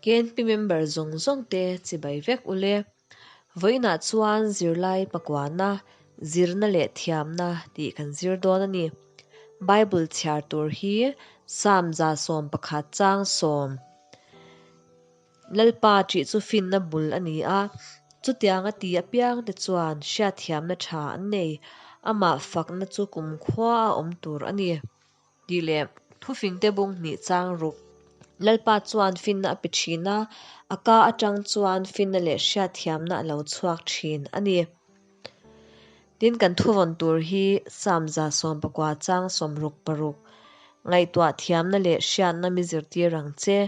KNP member zawng zawng te chibai vek ule. Vawiinah chuan zirlai pakuana, zirna leh thiamna tih kan zir dawn a ni. Bible chhiar tur hi Psalm 11 chang 10. Lalpa ṭih chu finna bul a ni a, chutianga ti apiangte chuan hriatthiamna ṭha an nei, amah fakna chu kumkhua a awm tur a ni. Tih leh thufingte bung hnih chang ruk. Lalpa chuan finna a pe ṭhin a, a ka aṭang chuan finna leh hriatthiamna a lo chhuak ṭhin a ni. Tin, kan thuvawn tur hi Psalm 119 chang 66, Ngaihtuah thiamna leh hriatna mi zirtir ang che,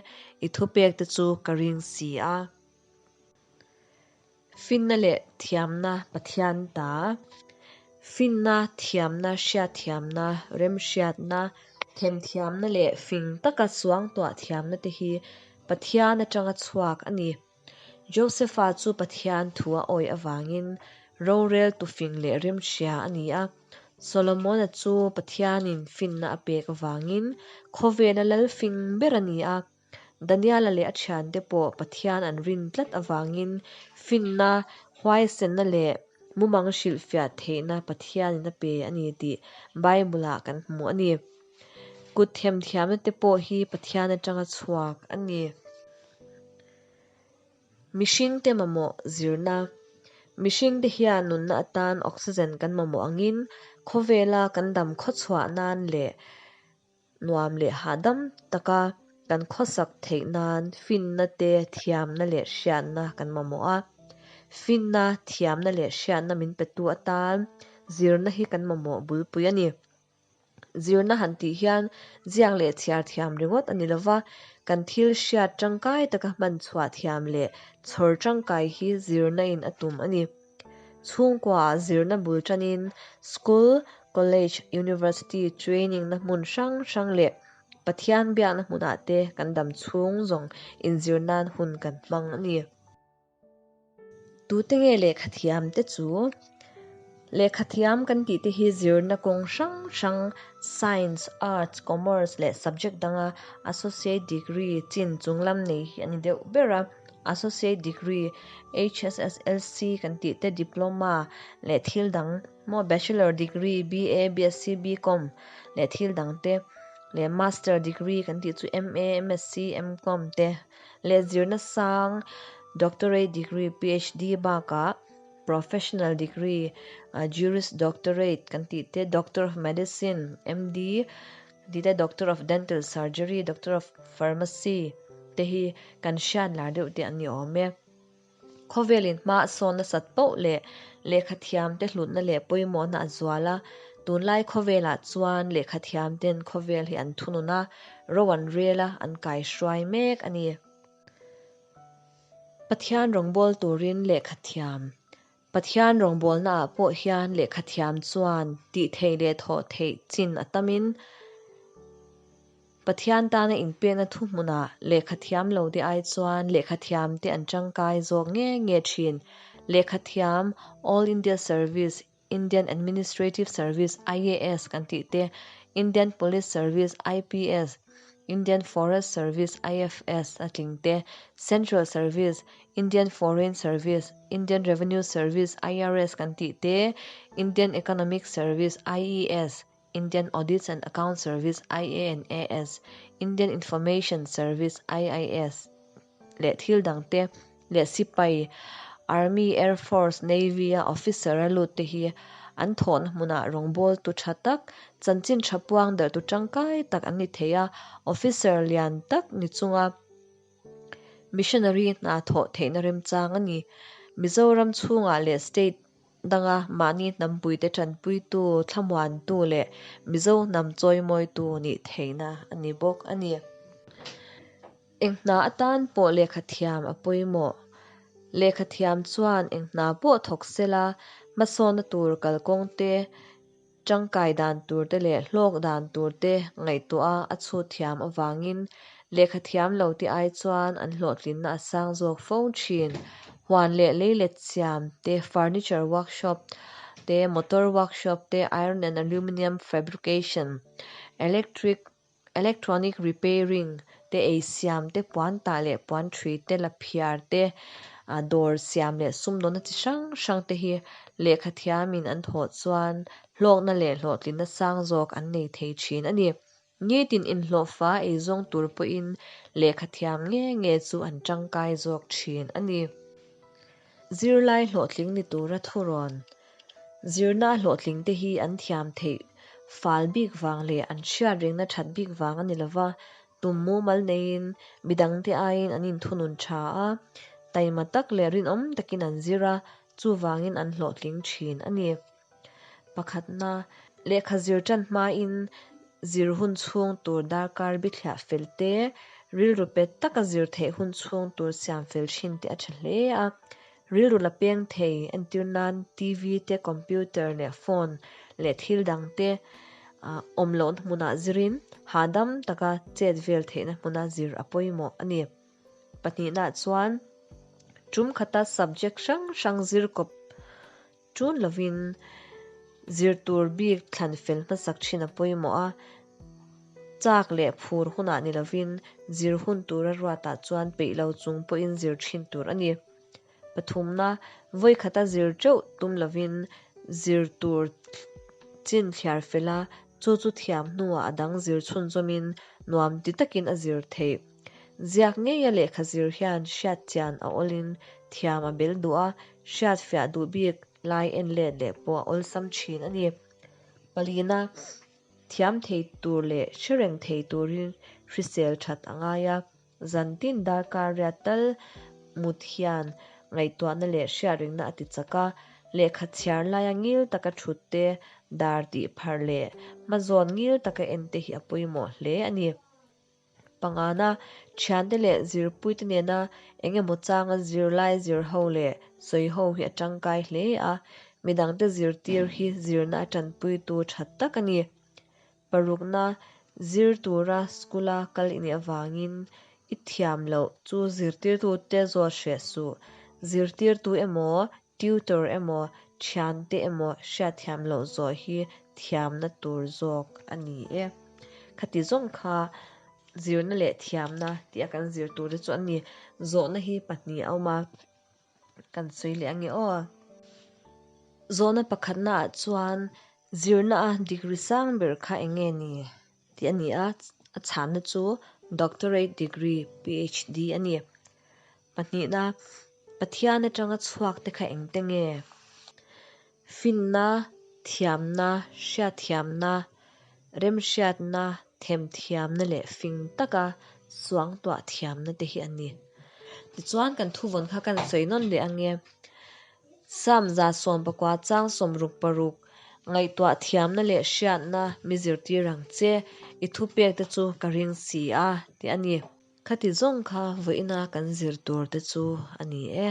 i thupekte chu ka ring si a. Finna leh thiamna Pathian ta. Finna, thiamna, hriatthiamna, remhriatna, themthiamna leh fing taka suangtuah thiamna te hi Pathian atanga chhuak a ni. Josepha chu Pathian thu a awih avangin roreltu fing leh rimhria a ni a. Solomona chu Pathianin finna a pek avangin khawvela lal fing ber a ni a. Daniela leh a thiante pawh Pathian an rin tlat avangin finna, huaisenna leh mumang hrilhfiah theihna Pathianin a pe a ni tih Bible-ah kan hmu a ni. Kut themthiamna te pawh hi Pathian atanga chhuak a ni. Mihringte mamawh zirna. Mihringte hian nunna atan oxygen kan mamawh angin khawvela kan dam khawchhuah nan leh nuam leh hahdam taka kan khawsak theih nan finna te, thiamna leh hriatna kan mamawh a. Finna, thiamna leh hriatna min petu atan zirna hi kan mamawh bulpui a ni. Zirna han tih hian ziak leh chhiar thiam ringawt a ni lova, kan thil hriat tangkai taka hman chhuah thiam leh chhawr tangkai hi zirna in a tum a ni. Chhungkuaah zirna bul tanin school, college, university, training na hmun hrang hrang leh Pathian biakna hmunah te kan dam chhung zawng inzir nan hun kan hmang a ni. Tute nge lehkhathiam te chu? Lehkhathiam kan tih te hi zirna kawng hrang hrang Science, Arts, Commerce leh subject danga Associate Degree chin chunglam nei hi a ni deuh ber a. Associate Degree, HSSLC kan tih te, Diploma leh thil dang maw Bachelor Degree, BA, BSc, BCom leh thil dang te leh Master Degree kan tih chu MA, MSc, MCom te leh zirna sang Doctorate Degree, PhD bakah Professional Degree, Juris Doctorate kan tih te, Doctor of Medicine, MD, tih te, Doctor of Dental Surgery, Doctor of Pharmacy te hi kan hriat lar deuh te an ni awm e. Khawvelin hma a sawn nasat poh leh lehkhathiamte hlutna leh pawimawhna a zual a, tunlai khawvelah chuan lehkhathiamten khawvel hi an thunun a, ro an rel a, an kaihruai mek a ni. Pathian rawngbâwl turin lehkhathiam Pathian rawngbâwlnaah pawh hian lehkhathiam chuan tih theih leh thawh theih chin a tamin, Pathian tana inpekna thuhmunah lehkhathiam lo te ai chuan lehkhathiam te an tangkai zawk nge nge thin. Lehkhathiam, All India Service, Indian Administrative Service, IAS, kan tih te, Indian Police Service, IPS, Indian Forest Service, IFS, a tling te, Central Service, Indian Foreign Service, Indian Revenue Service, IRS, kan tih te, Indian Economic Service, IES, Indian Audits and Account Service, IA and AS, Indian Information Service, IIS, leh thil dangte leh sipai, Army, Air Force, Navy a officer a lut te hi an thawhna hmunah rawngbawltu tha tak, chanchin tha puang darhtu tangkai tak an ni thei a, officer lian tak ni chunga missionary hna thawh theihna remchang a ni. Mizoram chhungah leh state Danga mahni hnampuite tanpuitu, thlamuantu leh Mizo hnam chawimawitu nih theihna a ni bawk a ni. Eng hna atan pawh lehkhathiam a pawimawh. Lehkhathiam chuan eng hna pawh thawk sela, hmasawnna tur kalkawng te, Tangkai dan tur te leh hlawk dan tur te ngaihtuah a chhut thiam avangin lehkha thiam lo te ai chuan an hlawhtlinna a sang zawk fo thin. Huan leh leilet siam te, furniture workshop te, motor workshop te, iron and aluminium fabrication, electric, electronic repairing te. te, ei siam te, puan tah leh puan thui te, la phiar te, dawr siam leh sumdawnna chi hrang hrang te hi lehkha thiamin an thawh chuan hlawkna leh hlawhtlinna sang zawk an nei thei thin a ni. Nitin inhlawhfa eizawng tur pawhin lehkha thiam nge nge chu an tangkai zawk thin a ni. Zirlai hlawhtling ni tura thurawn zirna hlawhtling te hi an thiam theih fal bik vang leh an hriat rengna that bik vang a ni lova, tum mumal neiin midangte aiin an inthunun tha a, taima tak leh rinawm takin an zir a, chuvangin an hlawhtling thin a ni. Pakhatna, lehkha zir tan hmain zir hun chhung tur darkar bithliah fel te, rilru pet taka zir theih hun chhung tur siam fel thin te a tha hle a. Rilru la peng thei entir nan TV te, computer leh phone leh thil dang te awm lohna hmunah zirin hahdam taka chet vel theihna hmuna zir a pawimawh a ni. Pahnihnaah chuan tum khata subject hrang hrang zir kawp Tun lovin zir tur bik thlan fel hmasak thin a pawimawh a, chak leh phur hunah ni lovin zir hun tura ruatah chuan peih lo chung pawhin zir thin tur a ni. Pathumna, vawikhata zir teuh tum lovin zir tur chin thliar fel a, chu chu thiam hnuah a dang zir chhunzawmin nuam ti takin a zir theih. Ziak ngeia lehkha zir hian hriat chian a awlin thiam a bel duh a, hriat fiah duh bik lai en let leh pawh a awlsam thin a ni. Palina, thiam thei tur leh hre reng thei turin hrisel that a ngai a, zantin darkar riat tal mut hian ngaihtuahna leh hriatringna a ti chak a, lehkha chhiar laia ngil taka thut te, dar tih pharh leh hmazawn ngil taka en te hi a pawimawh hle a ni. Pangana, thiante leh zirpuite nena eng emaw changa zirlai zir ho leh sawi ho hi a tangkai hle a, midangte zirtir hi zirna a tanpuitu tha tak a ni. Parukna, zir tura school-a kal i nih avangin i thiam loh chu zirtirtute zawt hreh suh. Zirtirtu emaw, tutor emaw, thiante emaw hriatthiam loh zawh hi thiamna tur zawk a ni e. Khati zawng kha zirna leh thiamna tih a kan zir tur te chu a ni. Zawhna hi pahnih a awm a, kan sawi leh ange aw. Zawhna pakhatna ah chuan zirna a degree sang ber kha eng nge ni tih a ni a, a chhanna chu Doctorate degree, PhD a ni. Pahnihna, Pathian atanga chhuak te kha engte nge? Finna, thiamna, hriatthiamna, remhriatna, themthiamna leh fing taka suangtuah thiamna te hi a ni. Tichuan kan thuvawn kha kan sawi nawn leh ange. Psalm 19 chang 66, Ngaihtuah thiamna leh hriatna mi zirtir ang che, i thupek te chu ka ring si a, tih a ni. Khati zawng kha vawiina kan zir tur te chu a ni e.